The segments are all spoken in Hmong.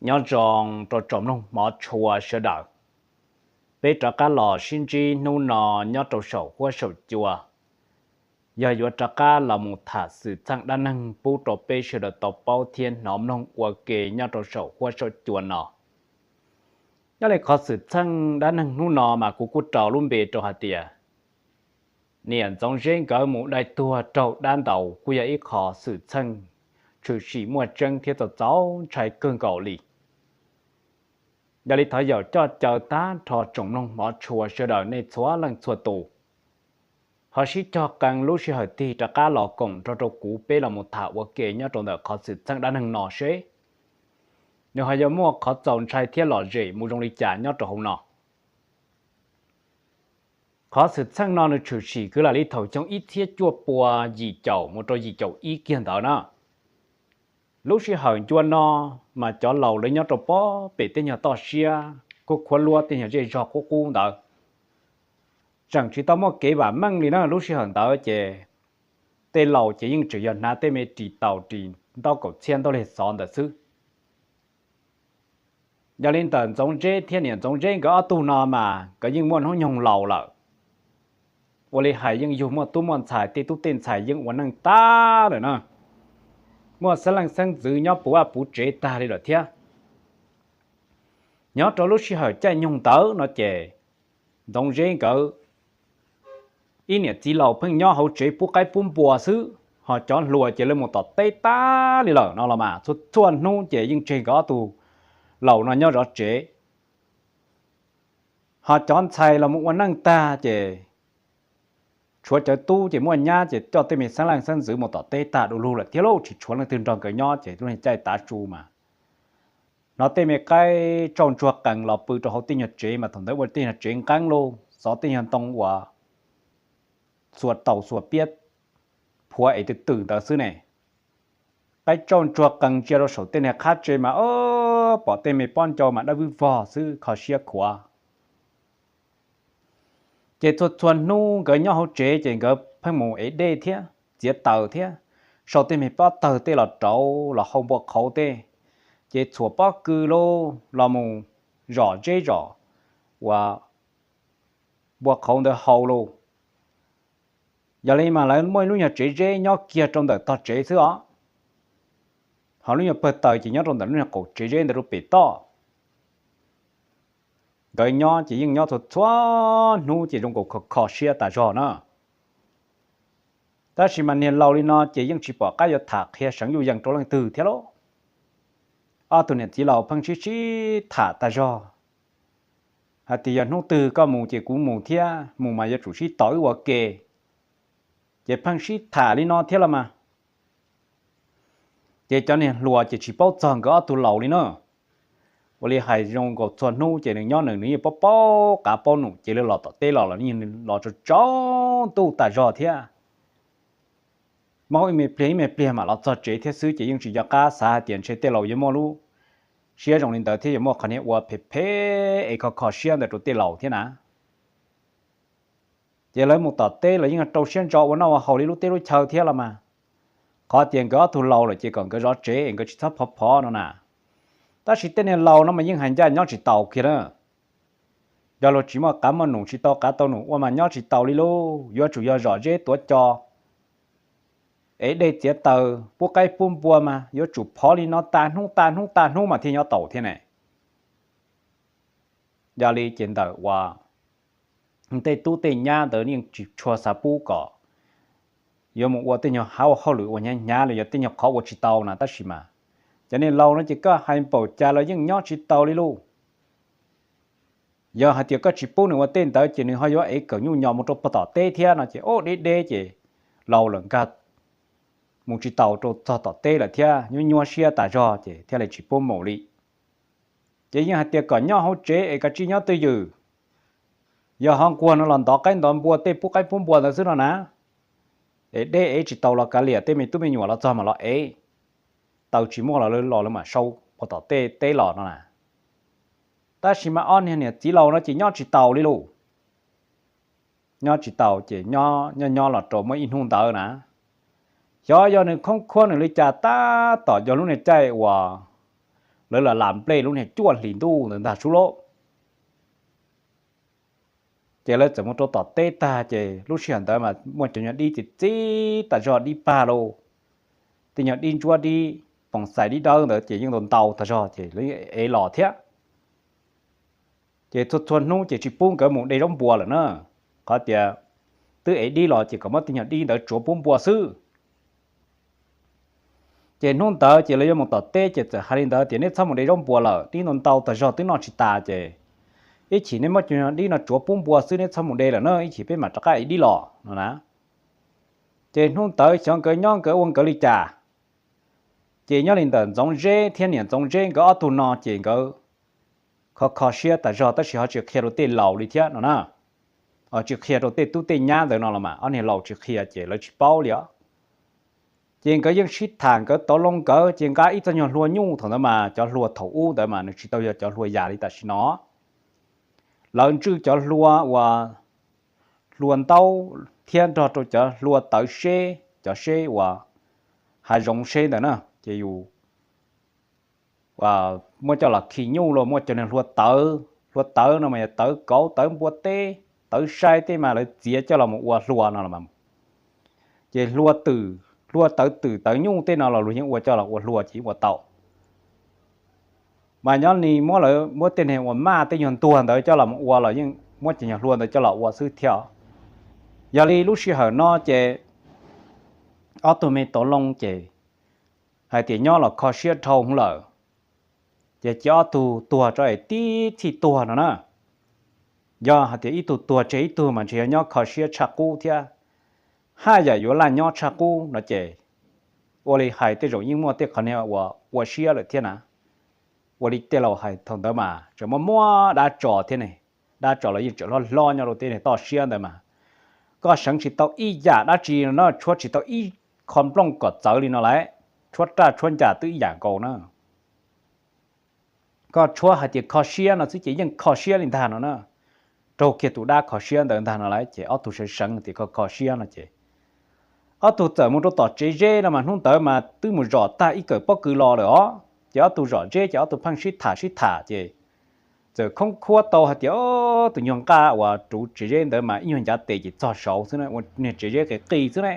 Nyob zoo rau tsoom mloog hmov tshua sawv daws, peb rov qab los sib ntsib hnub no nyob rau saum huab saum cua, yog yuav rov qab los mus tham xwm txheej dab neeg pub rau peb sawv daws tau paub thiab hnov mloog ua ke nyob rau saum huab saum cua no. Nyob li qhov xwm txheej dab neeg hnub no mas kuv kuj rau lub npe rau hais tias niam Ntxoov Zeb nkawd mus dai tuag raug dab ntaus kuj yog ib qho xwm txheej tshwm sim muaj tseeb thiab txaus txaus ntshai kawg nkaus li. Yog li thov yaum coj caw tag nrho tsoom mloog hmov tshua sawv daws nej txhua leej txhua tus ho sib cog qee lub sij hawm tig rov qab los koom nrog rau kuv peb los mus tham ua ke nyob rau ntawm qhov xwm txheej dab neeg no seb nws ho yuav muaj qhov txaus ntshai thiab lom zem mus zoo li cas nyob rau hauv no. Qhov xwm txheej no nws tshwm sim kwv lam li thaum xyoo ib txhiab cuaj pua yim caum mus rau yim caum ib kiag ntawd na. Lub sij hawm ncua no mas cov laus lawv nyob rau pob pem tej nyuag toj siab kuj khuab luab tej nyuag zej zog qub qub ntawd, tseem tsis tau muaj kev vam meej li na. Lub sij hawm ntawd ces tej laus ces yeej tseem yog hnav tej me ris taus ris ntaub kaum txhiab ntaub lig xov ntawd xwb. Yog li ntawm Ntxoov Zeb thiab niam Ntxoov Zeb nkawd ob tug no mas nkawd yeej muaj hnub nyoog laus lawm. Ua li hais yeej yug muaj tub muaj ntxhais, tej tub tej ntxhais yeej ua neej tag lawm na, muaj xeeb leej xeeb ntxwv nyob puv vaj puv tsev tag li lawm thiab. Nyob rau lub sij hawm caij nyoog ntawd no ces Ntxoov Zeb nkawd ib niam txiv laus pheej nyob hauv tsev pub qaib pub npua xwb, ho cov hluas ces lawv mus tom teb tag li lawm no los mas txhua txhua hnub ces yeej tseg nkawd ob tug laus no nyob zov tsev. Ho cov ntxhais los mus ua neej tag ces tshuav cov tub ces muaj nyab ces coj tej me xeeb leej xeeb ntxwv mus tom teb tag du lug lawm thiab lauj, tsis tshuav leej twg nrog nkawd nyob ces lub caij tav su mas hnov tej me qaib tsauj ntsuag qees los pw rau hauv tej nyuag tsev mas thaum ntawd ua tej nyuag tsev nqeeb lauj, xov tej nyuag ntoo uas xuas taus xuas piab phuav es twm twm ntawd xwb ne. Qaib tsauj ntsuag qees ntsia rau saum tej niag qhab tsev mas pom tej me pob ncau mas dawb vwb vog xwb kho siab khuav. Ces txhua txhua hnub nkawd nyob hauv tsev ces nkawd pheej mus ev dej thiab txiav taws thiab, sau tej me pob tawg tej los rauv los hau npua qhauv tej, ces txhuam pob kws lauj los mus zom zeb zom uas npua qhauv ntawd hau lauj. Yog li mas lawv muaj ib lub nyuag tsev zeb nyob kiag rau ntawm tog tsev xwb os, ho lub nyuag pawg taws ces nyob rau ntawm lub nyuag qaum tsev zeb ntawd rau pem toj. Nkawd nyob ces yeej nyob txhua txhua hnub ces zoo nkaus kho kho siab tas zog na. Tab sis mas niag laus li no ces yeej tsis pom qab yuav tham qhia seev yuj yees rau leej twg thiab lauj. Ob tug niam txiv laus pheej sib sib tham tas zog hais tias yog hnub twg koj mus ces kuv mus thiab, mus mas yuav tsum sib tos wb ua ke. Ces pheej sib tham li no thiab los mas. Ces cov niag hluas ces tsis paub txog nkawd ob tug laus li na. Ua li hais zoo nkaus txhua hnub ces nws nyob nws, nws yeej paub paub qav paub num ces lawv los tom teb los los los tsaus tsaus ntuj tas zog thiab. Maub ib me pliag ib me pliag mam los txog tsev thiab xwb ces yeej tsis nco qab xav hais tias ntshe tej laus yuav muaj lub siab zoo li ntawd thiab yuav muaj qhov niag ua phem phem es kho kho siab ntawd rau tej laus thiab na. Ces lawv mus tom teb los yeej rau siab ntso ua noj ua haus li lub teb lub chaw thiab los mas. Qhov tias nkawd ob tug laus lawm ces kom nkawd zov tsev es nkawd tsis txhob phov phov no na. Tab sis tej niag laus no mas yeej hais ncaj nyob tsis taus kiag na. Yog luag tsis muaj qav muaj num tsis tau qav tau num ua mas nyob tsis taus li lauj, yuav tsum yog zom zeb tuav co, ev dej txiav taws pub qaib pub npua mas yuav tsum phov li no tas hnub tas hnub tas hnub mas thiaj nyob taus thiab ne. Yog li ces ntawm uas tej tub tej nyab ntawd yeej tsis tshua xav pub kom yuav mus ua tej nyuag hauj lwm uas hnyav hnyav los yog tej nyuag qhov ua tsis tau na, tab sis mas cov niag laus no ces koj hais npaum cas los yeej nyob tsis taus li lauj. Yog hais tias koj tsis pub nws ua tej ntawd ces nws ho yuav ev kawm nyuj nyos mus rau pog tom teb thiab no ces ub deb deb ces laus lawm nkag mus tsis taus rau txog tom teb lawm thiab nyuaj nyuaj siab tas zog ces thiaj li tsis pub mus li. Ces yeej hais tias kom nyob hauv tsev es kav tsij nyob twj ywm. Yog ho nquag no los ntov qaib ntov npua tej pub qaib pub npua ntawd xwb no na. Es dej ev tsis tau los kav liam, tej me tub me nyuam los txog mas los ev, taws tsis muaj los los lawv mam sau pog tom tej teb los no na. Tab sis mas ob niag niam txiv laus no ces nyob tsis taus li lauj. Nyob tsis taus ces nyob nyob nyob los rau muaj ib hnub ntawd na, xyov yog nws khoob khuab nws li cas tab tom yog lub niag caij uas lawv los lam nplej lub niag cuaj hlis ntuj ntawd ntag sub lauj. Ces lawv txawm mus rau tom teb tag ces lub sij hawm ntawd mas muaj cov nyuag dib txiv txiv tas zog, dib pag lauj, tej nyuag dib ntsuab dib poom xais dib dawb ntawd ces yeej ntau ntau tas zog ces lawv ev los thiab. Ces txhua txhua hnub ces tsis pub nkawd mus de zaub npua lawm na, qhov tias twb ev dib los ces kom muab tej nyuag dib ntawd tsuav pub npua xwb. Ces hnub ntawd ces lawv yuav mus tom teb ces txawm hais li ntawd tias neb txhob mus de zaub npua lawm, dib ntau ntau tas zog twb noj tsis tas ces ib chim neb muab cov dib no tsuav pub npua xwb, neb txhob mus de lawm na, ib chim peb mam rov qab ev dib los no na. Ces hnub ntawd xyov nkawd nyob nkawd ua nkawd li cas, ces nyob li ntawm Ntxoov Zeb thiab niam Ntxoov Zeb nkawd ob tug no ces nkawd kho kho siab tas zog tab sis ho tsis qhia rau tej laus li thiab no na. Tsis qhia rau tej tub tej nyab ntawd no los mas ob niag laus tsis qhia ces lawv tsis paub li os. Ces nkawd yeej sib tham nkawd tau loo nkawd ces nqa ib txoj nyuag hlua nyuj, thaum ntawd mas cov hlua thaum ub ntawd mas nws tsis tau yog cov hlua yas li tam sim no. Lawv ntswj cov hlua uas hlua ntaub thiab nrog rau cov hlua tawv seb, cov seb uas hav zoov seb ntawd na, ces yus muab coj los khi nyuj los muaj cov niag hlua tawv, hlua tawv no mas yog tawv kauv tawv npua teb, tawv sai tej mas lawv txiav coj los mus ua hlua no los mas. Ces hlua twm, hlua tawv twm tawv nyuj tej no los luag yeej ua coj los ua hlua ces yeej ua tau. Mas nyob li muab lawv muab tej niag uas maj tej nyuag ntuag ntawd coj los mus ua los yeej muab cov nyuag hlua ntawd coj los ua xwb thiab. Yog li lub sij hawm no ces ob tug me tauv loo ces hais tias nyob los kho siab dhau hwv lawm, ces cia ob tug tuag tso es tib txhij tuag no na. Yog hais tias ib tug tuag tseg ib tug mas ntshe yog nyob kho siab tshaj qub thiab, haj yam yuav laj nyob tshaj qub no ces ua li hais tej zaum yeej muaj tej qhov niag uas ua siab lawm thiab na. Ua li tej laus hais thaum ntawd mas tseem muaj muab dab tso thiab ne, dab tso los yeej tseem hlob hlob nyob rau tej niag toj siab ntawd mas koj seev tsis tau ib yam dab tsi no, tshuab tsis tau ib qho nplooj kom txawv li no lawm, tshuab raj tshuab ncas twb ib yam nkaus na. Koj tshuab hais tias kho siab no xwb ces yeej kho siab li ntag no na, raug kiag tus dab kho siab ntawd ntag no lawm ces ob tug seev seev tias kho kho siab no ces ob tug txawm mus rau tom tsev zeb no mas hnub ntawd mas twb mus zom tag ib kawm pob kws los lawm os, ces ob tug zom zeb ces ob tug pheej sib tham sib tham ces txawm khoob khuab tau hais tias tus nyuag nqaj uas ruv tsev zeb ntawd mas ib nyuag ncav tes ces txog saud xwb na, ua niag tsev zeb qis qis xwb ne.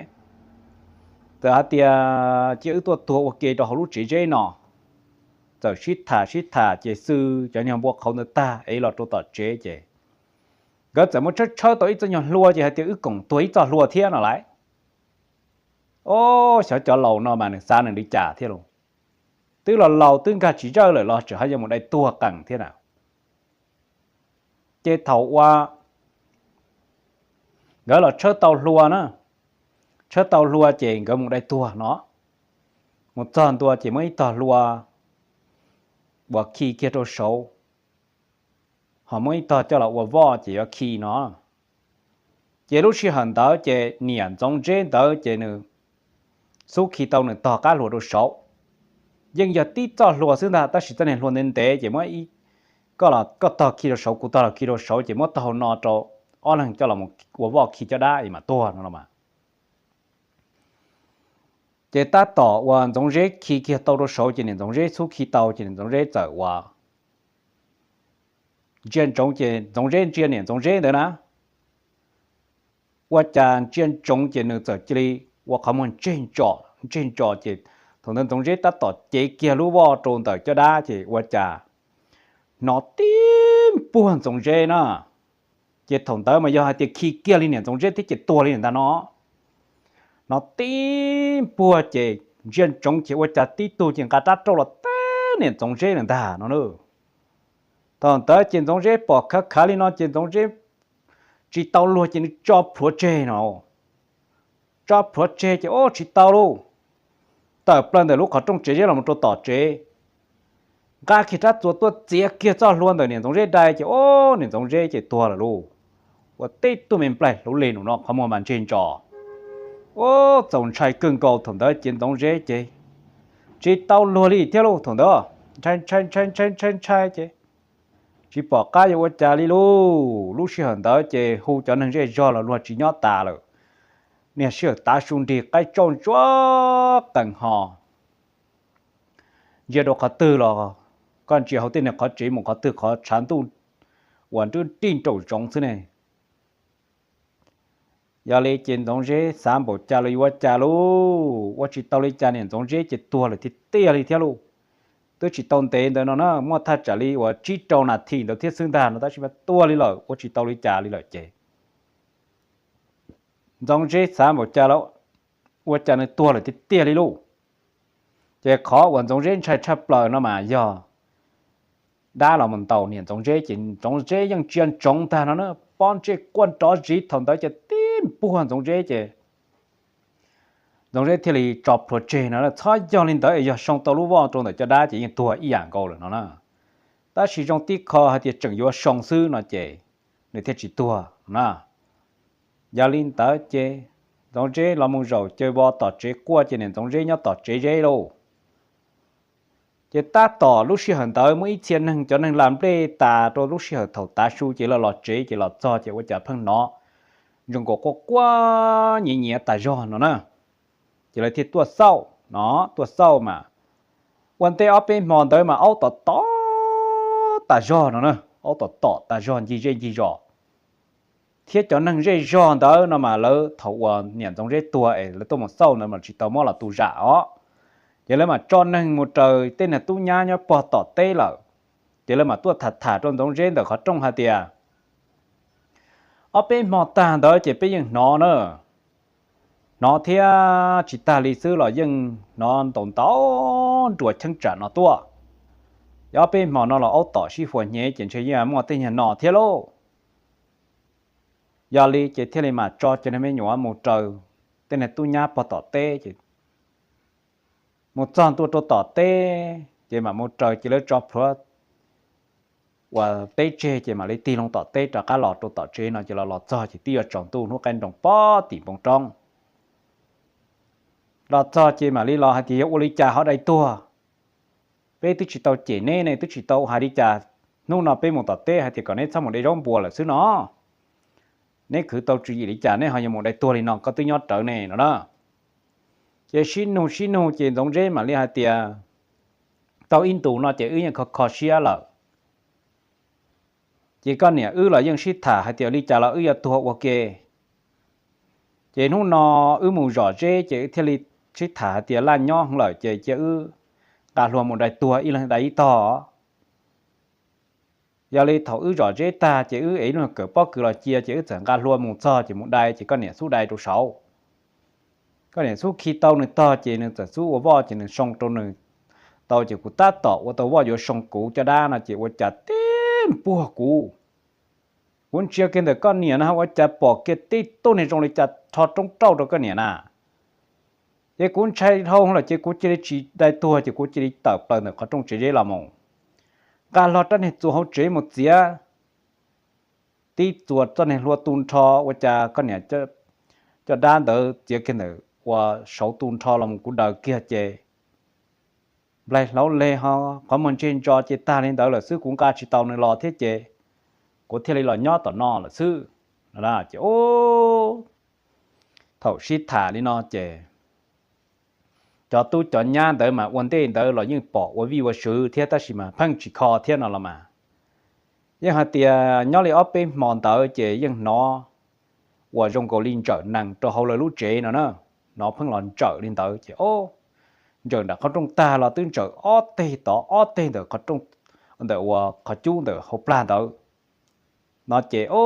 Txawm hais tias cia wb tuaj tuag ua ke rau hauv lub tsev zeb no. Txawm sib tham sib tham ces xwb cov nyuag npua qhauv ntawd tag es los rau tom tsev ces nkawd txawm muab tshawb tshawb tau ib txoj nyuag hlua ces hais tias wb koom tuag ib txoj hlua thiab no lawm. Ob, xyov cov laus no mas nws xav nws li cas thiab lauj. Twb los laus twb nkag tsis zawj lawm los tseem ho yuav mus dai tuag qees thiab na. Ces thaum uas nkawd los tshawb tau hlua na, tshawb tau hlua ces nkawd mus dai tuag no. Mus txog ntua ces muab ib tog hlua uas khi kiag rau saud, ho muab ib tog coj los ua voj ces yuav khi no. Ces lub sij hawm ntawd ces niam Ntxoov Zeb ntawd ces nws xub khi tau nws tog qab hlua rau saud. Yeej yog tib txoj hlua xwb ntag tab sis txoj niag hlua ntev ntev ces muab ib, koj los koj tog khi rau saud kuv tog los khi rau saud ces muab tog hau no rau ob leeg coj los ua voj khi caj dab es mam tuag no los mas. Ces tab tom uas Ntxoov Zeb khi kiag tau rau saud ces niam Ntxoov Zeb xub khi tau ces niam Ntxoov Zeb txawm uas ntsia ntsoov ces Ntxoov Zeb ntsia niam Ntxoov Zeb ntawd na. Ua cas ntsia ntsoov ces nws txawm cia li ua qhov muag ntseg ntso, ntseg ntso ces thaum ntawd Ntxoov Zeb tab tom cev kiag lub voj rau ntawm caj dab ces ua cas hnov tib npuag Ntxoov Zeb na. Ces thaum ntawd mas yog hais tias khi kiag li niam Ntxoov Zeb thiab ces tuag li ntag no. Hnov tib npuag ces ntsia ntsoov ces ua cas tib tug ces nqa rab rauj los teb niam Ntxoov Zeb lawm ntag no na. Thaum ntawd ces Ntxoov Zeb pom khav khav li no ces Ntxoov Zeb tsis tau luag ces nws tso plhuav tseg no. Tso plhuav tseg ces ub tsis tau lauj, tawm plaws ntawm lub qhov rooj tsev zeb los rau tom tsev, nqa kiag rab txuas tuaj txiav kiag txoj hlua ntawm niam Ntxoov Zeb dai ces ub niam Ntxoov Zeb ces tuag lawm lauj. Ua tib tug me nplaig hluv lig num no qhov muag mas ntseg ntso. Ub txaus ntshai kawg nkaus thaum ntawd ces Ntxoov Zeb ces tsis tau luag li thiab lauj thaum ntawd, ntshai ntshai ntshai ntshai ntshai ntshai ces tsis pom qab yuav ua cas li lauj. Lub sij hawm ntawd ces hu cov neeg zej zog los luag tsis nyob tas lawm. Niag sij hawm tav su nrig qaib tsauj ntsuab qees ho ntsia rau qhov twg los koj ntsia hauv tej niag qhov tsev mus qhov twg qhov tshav ntuj uas nrub nrij nraum zoov xwb ne. Yog li ces Ntxoov Zeb xav npaum cas los yuav ua cas lauj, ua tsis tau li cas, niam Ntxoov Zeb ces tuag lawm tiag tiag li thiab lauj. Twb tsis tau ntev ntawd no na, muaj thaj tsam li uas tsib rau nas this ntawd thiab xwb ntag no tab sis mas tuag li lawm, ua tsis tau li cas li lawm ces Ntxoov Zeb xav npaum cas los ua cas nws tuag lawm tiag tiag li lauj. Ces qhov uas Ntxoov Zeb ntshai tshaj plaws no mas yog dab los mus ntaus niam Ntxoov Zeb ces Ntxoov Zeb yeej ntsia ntsoov ntag no na, pob ntsej quaj nrov zis thaum ntawd ces tib npuaj Ntxoov Zeb ces Ntxoov Zeb thiaj li tso plhuav tseg no, txhob yog li ntawd es yog sau tau lub voj rau ntawm cov dab ces yeej tuag ib yam nkaus lawm no na. Tab sis zoo tib qho hais tias tseem yuav sau xwb no ces nws thiaj tsis tuag na. Yog li ntawd ces Ntxoov Zeb los mus zaum caw vos tom tsev quaj ces niam Ntxoov Zeb nyob tom tsev zeb lauj. Ces tab tom lub sij hawm ntawd muaj ib txhia neeg, cov neeg la nplej tas rau lub sij hawm thaum tav su ces lawv los tsev ces los txog ces ua cas pheej hnov zoo nkaus quaj quaj nyiav nyiav tas zog no na. Ces lawv thiaj tuaj xauj no, tuaj xauj mas ua ntej ob peb hmo ntawd mas aub tom tom tas zog no na, aub tom tom tas zog ncig zej ncig zos. Thiab cov neeg zej zog ntawd no mas lawv thaum uas niam Ntxoov Zeb tuag es lawv tuaj mus xauj ntawd mas tsis tau muab los tu zam os. Ces lawv mam tso neeg mus raws tej niag tub nyab nyob pog tom teb lawm. Ces lawv mam tuaj tham tham rau Ntxoov Zeb ntawm qhov rooj hais tias ob peb hmo tag ntawd ces peb yeej hnov na, hnov thiab tsis tag li xwb los yeej hnov ntaus ntaus nruas cheeb tsam no tuaj. Ob peb hmo no los aub tom sib huas hnyev ces ntshe yeej muaj tej nyuag no thiab lauj. Yog li ces thiaj li mam tso cov niag me nyuam mus raws tej niag tub nyab pog tom teb ces mus txog ntua rau tom teb ces mam mus raws ces lawv tso plhuav uas teb tseg ces mam li tig loo tom teb rov qab los rau tom tsev no ces los los txog ces twb yuav tsaus ntuj hnub qaij nroos pob tim npoo roob. Los txog ces mam li los hais tias yog ua li cas ho dai tuag, peb twb tsis tau cem neb ne, twb tsis tau hais li cas, hnub no peb mus tom teb hais tias kom neb txhob mus de zaub npua lawm xwb no, neb khwv tau tswv yim li cas neb ho yuav mus dai tuag li no, koj twb nyob rawv ne no na. Ces sib nug sib nug ces Ntxoov Zeb mam li hais tias tau ib ntus no ces wb yeej kho kho siab lawm. Ces koj niam wb los yeej sib tham hais tias li cas los wb yuav tuag ua ke. Ces hnub no wb mus zom zeb ces wb thiaj li sib tham hais tias laj nyob heev lawm ces cia wb nqa hlua mus dai tuag ib leeg dai ib tog. Yog li thaum wb zom zeb tag ces wb ev lub kawm pob kws los cia ces wb txawm nqa hlua mus txog ces mus dai ces koj niam xub dai rau saud. Koj niam xub khi tau nws tog ces nws txawm xub ua voj ces nws sau rau nws tau ces kuv tab tom ua tau voj yuav sau kuv caj dab no ces ua cas tib npuaj kuv. Kuv ntsia kiag ntawm koj niam no ua cas pom kiag tib tug niag zoo li cas rho roob rauj rau koj niam na. Ces kuv ntshai dhau lawm ces kuv cia li tsis dai tuag ces kuv cia li tawm plaws ntawm qhov rooj tsev zeb los mus, nqa hlo rab niag txuas hauv tsev mus txiav tib txuas txoj niag hlua tu nrho, ua cas koj niam caj dab ntawd txiav kiag ntawm ua saud tu nrho los mus kuv daws kiag ces nplaig hlauv leg ho qhov muag ntseg ntso ces tag li ntawd lawm xwb, kuv nqa tsis tau nws los thiab ces kuv thiaj li los nyob tom no lawm xwb. Ces thaum sib tham li no ces cov tub cov nyab ntawd mas ua ntej ntawd los yeej pom ua vij ua sw thiab tab sis mas pheej tsis kho thiab no los mas. Yeej hais tias nyob li ob peb hmo ntawd ces yeej hnov uas zoo nkaus li ntsawm nees rau hauv lawv lub tsev no na, hnov pheej los ntsawm li ntawd ces o, ntsawm nram qhov rooj tag los twb ntsawm ob teg tod ob teg ntawm qhov rooj, ntawm uas qhov cub ntawm hauv plag ntawd no ces o,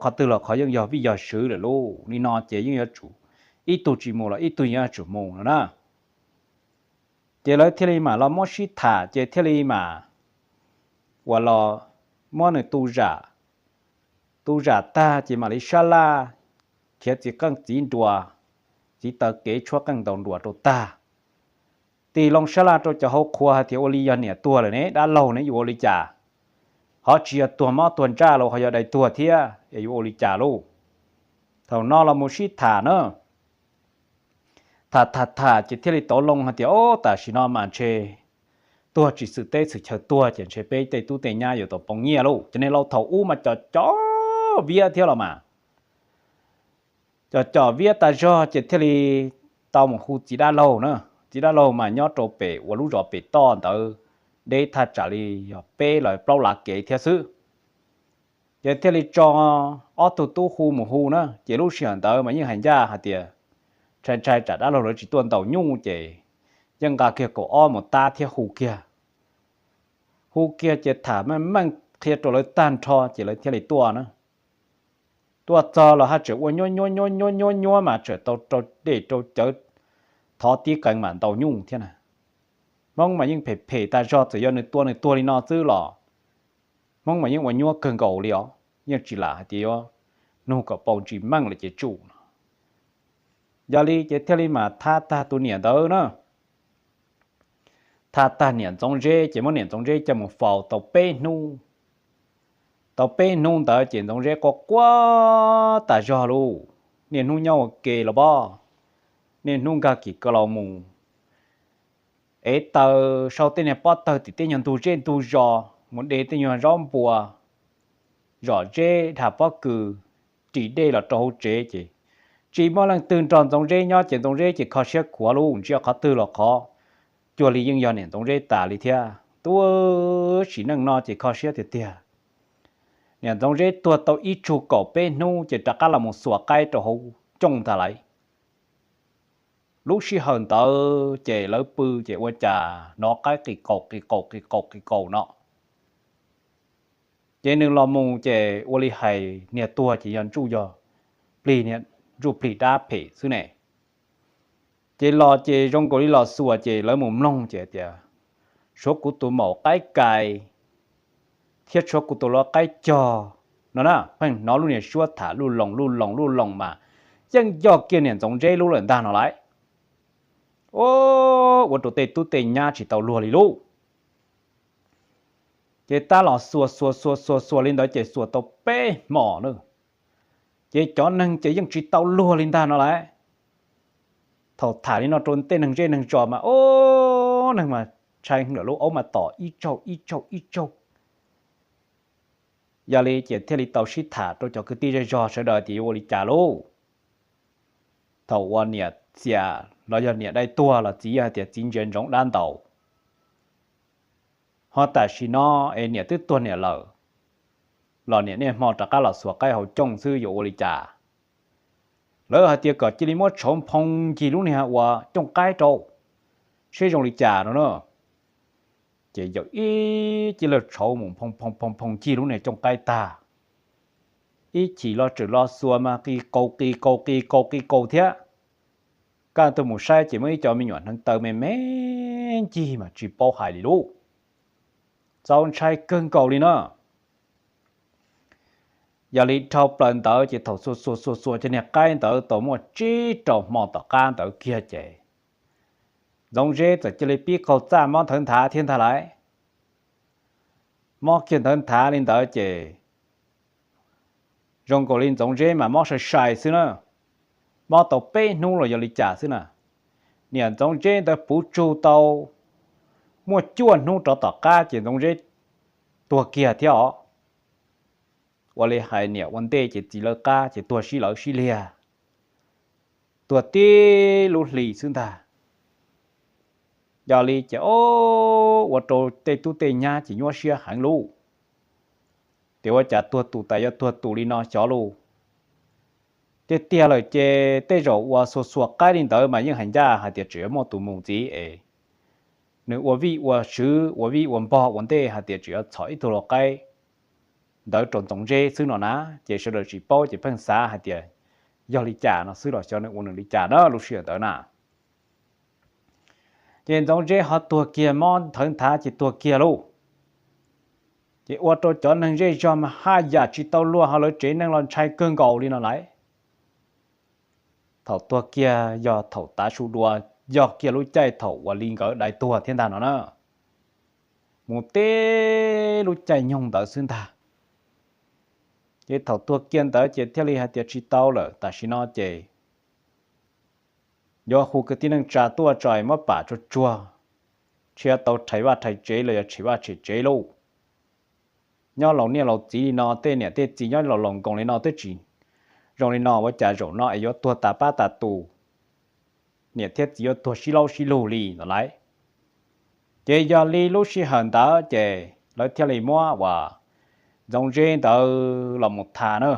qhov twg los qhov yeej yog vij yog sw lawm lauj, li no ces yeej yuav tsum ib tug tsis mus los ib tug yuav tsum mus no na. Ces lawv thiaj li mam los muab sib tham ces thiaj li mam uas los muab nws tu zam, tu zam tag ces mam li sab laj, khiav txiv qeej txiv nruas, txiv taw kev tshuab qeej ntaus nruas rau tag, tig loo sab laj rau cov hauv qhua hais tias ua li yog niam tuag lawm ne, dab laug ne yuav ua li cas? Ho tsis yog tuag mob tuag ntsaj los ho yog dai tuag thiab es yuav ua li cas lauj? Thaum no los mus sib tham na, tham tham tham ces thiaj li tau loo hais tias o, tam sim no mas ntshe tuag tsis xwm teb xwm chaw tuag ces ntshe peb tej tub tej nyab yuav tau poob nyiaj lauj. Cov niag laus thaum ub mas cov cov viab thiab los mas, cov cov viab tas zog ces thiaj li tau mus hu txiv dab laug na. Txiv dab laug mas nyob rau pem uas lub zos pem toj ntawd, deb thaj tsam li yog peb los plaub lav kev thiab xwb. Ces thiaj li tso ob tug tub hu mus hu na, ces lub sij hawm ntawd mas yeej hais ncaj hais tias ntshai ntshai tsam dab laug lawv tsis tuaj ntaus nyuj ces yeej nqa kiag kaum ob mus tab thiab hu kiag. Hu kiag ces tham meej meej qhia rau lawv tag nrho ces lawv thiaj li tuaj na. Tuaj txog los haj tseem ua nyuab nyuab nyuab nyuab nyuab nyuab mas tseem tau rau dej rau cawv thov tib qees mam ntaus nyuj thiab na. Hmoob mas yeej phem phem tas zog, txawm yog nws tua nws tuag li no xwb los Hmoob mas yeej ua nyuab kawg nkaus li os, yeej tsis lam hais tias yuav nug kom paus ntsis meej lawm ces tsum no. Yog li ces thiaj li mas thab tag tus niam ntawd na. Thab tag niam Ntxoov Zeb ces muab niam Ntxoov Zeb coj mus faus tau peb hnub. Tau peb hnub ntawd ces Ntxoov Zeb quaj quaj tas zog lauj, niaj hnub nyob ua ke los pob, niaj hnub nkag kim kaus los mus ev taws sau tej niag pob tawg tim tej nyuag ntug zej ntug zos mus de tej nyuag zaub npua, zom zeb dham pob kws, ris dej los rau hauv tsev ces tsis muaj leej twg nrog Ntxoov Zeb nyob ces Ntxoov Zeb ces kho siab khuav lauj, ntsia qhov twg los qhov cuag li yeej yog niam Ntxoov Zeb tas li thiab. Tuab sim neej no ces kho siab tiag tiag. Niam Ntxoov Zeb tuag tau ib tsug kaum peb hnub ces rov qab los mus xuas qaib rau hauv cooj ntag lauj. Lub sij hawm ntawd ces lawv pw ces ua cas hnov qaib qis qaus qis qaus qis qaus qis qaus no. Ces nws los mus ces ua li hais niag tuag ces yog ntsuj yog plig, ntsuj plig dab phem xwb ne. Ces los ces zoo nkaus li los xuas ces lawv mus mloog ces tias, suav kuv tus maum qaib kais thiab tshuav kuv tus lau qaib cog no na. Pheej hnov lub niag suab tham luj loos luj loos luj loos mas yeej yog kiag niam Ntxoov Zeb lub lawm ntag no lauj. Ua rau tej tub tej nyab tsis tau luag li lauj. Ces tab los xuas xuas xuas xuas xuas li ntawd ces xuas tau peb hmos na, ces cov neeg ces yeej tsis tau luag li ntag no lauj. Thaum tham li no rau tej neeg zej neeg zos mas ub, neeg mas ntshai heev lawm, lub aub mas tom ib tsaug ib tsaug ib tsaug. Yog li ces thiaj li tau sib tham rau cov kwv tij zej zog sawv daws tias yuav ua li cas lauj. Thaum uas niam xiam los yog niam dai tuag los txiv yog hais tias txiv ntsia ntsoov dab ntaus, ho tam sim no es niam twb tuag niam lawm los niam niaj hmo rov qab los xuas qaib hauv cooj xwb yuav ua li cas. Lawv hais tias kom cia li muab tshauv nphoo ncig lub niag uas cooj qaib rau seb zoo li cas no na. Ces yawm ib cia li tshauv mus nphoo nphoo nphoo nphoo ncig lub niag cooj qaib tag, ib chim los tseem los xuas mas qis qaus qis qaus qis qaus qis qaus thiab. Kaj ntug mus saib ces muaj ib co me nyuam hneev taw me me ncig mas tsis paub hais li lauj. Txaus ntshai kawg nkaus li no. Yog li dhau plaws ntawd ces thaum xuas xuas xuas xuas cov niag qaib ntawd tau muaj tsib rau hmo tom qab ntawd kiag ces Ntxoov Zeb txawm cia li pib qaug txaj mob nthawv nthav thiab ntag lauj. Mob kiag nthawv nthav li ntawd ces zoo nkaus li Ntxoov Zeb mas mob sai sai xwb na, mob tau peb hnub los yog li cas xwb na. Niam Ntxoov Zeb ntawd puv tsug tau muaj cuaj hnub rov tom qab ces Ntxoov Zeb tuag kiag thiab os. Ua li hais niam ua ntej ces txiv lawv qab ces tuag sib lawv sib liag, tuag tib lub hli xwb ntag. Yog li ces ua rau tej tub tej nyab ces nyuaj siab heev lauj. Tias ua cas tuag tus tas yuav tuag tus li no xyov lauj. Tiag tiag lawm ces tej zaum uas xuas xuas qaib li ntawd mas yeej hais ncaj hais tias tseem yuav muaj tus mus ntxiv es nws ua vij ua swv ua vij ua npog ua ntej hais tias tseem yuav txhom ib tug lau qaib ntawd rau Ntxoov Zeb xwb no na. Ces sawv daws tsis paub ces pheej xav hais tias yog li cas no xwb los xyov nws ua nws li cas na lub sij hawm ntawd na. Ces Ntxoov Zeb ho tuag kiag, mob nthawv nthav ces tuag kiag lauj. Ces ua rau cov neeg zej zog mas haj yam tsis tau luag ho lawv tsev neeg los ntshai kawg nkaus li no lauj. Thaum tuag kiag yog thaum tav su dua, yog kiag lub caij thaum uas li nkawd dai tuag thiab ntag no na. Mus tib lub caij nyoog ntawd xwb ntag. Ces thaum tuag kiag ntawd ces thiaj li hais tias tsis tau lawm, tam sim no ces yuav hu kwv tij neej tsa tuaj tso muab pam tsuag tsuag, thiaj tau rhais vaj rhais tsev los yog tshem vaj tshem tsev lauj. Nyob laus niaj laus txiv li no, tej niam tej txiv nyob laus laus nkoos li no twb tsis zoo li no, ua cas zaum no es yuav tuag tas pab tas tus, niam thiab txiv yuav tuag sib laub sib lug li no lauj. Ces yog li lub sij hawm ntawd ces lawv thiaj li muab uas Ntxoov Zeb ntawd los mus tham na.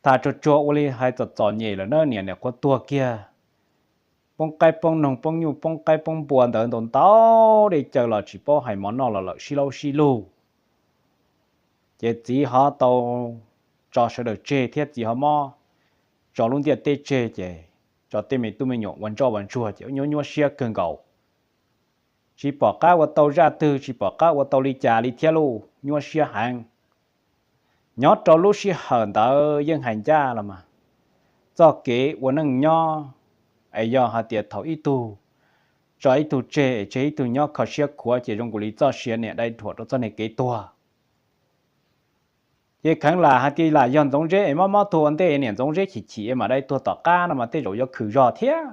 Tham tsuag tsuag ua li hais txom txom nyem lawm na, niam niam qhuav tuag kiag, poob qaib poob noog poob nyuj poob qaib poob npua ntawd ntau ntau, dej cawv los tsis paub hais mov noj los lawm sib laub sib lug. Ces txiv ho tau tso sawv daws tseg thiab txiv ho mob tso lub ntiaj teb tseg, ces tso tej me tub me nyuam ua ntsoj ua ntsuag ces nyuaj nyuaj siab kawg nkaus. Tsis pom qab ua tau zaj twg, tsis pom qab ua tau li cas li thiab lauj, nyuaj siab heev. Nyob rau lub sij hawm ntawd yeej hais ncaj los mas txoj kev ua neej nyob es yog hais tias thaum ib tug tso ib tug tseg es tseg ib tug nyob kho siab khuav ces zoo nkaus li txoj sia niam dai dhuam rau txoj niag kev tuag. Ces kheev lam hais tias lam yog Ntxoov Zeb es mob mob tuag ua ntej, niam Ntxoov Zeb chim chim es mam dai tuag tom qab no mas tej zaum yuav khwm zog thiab.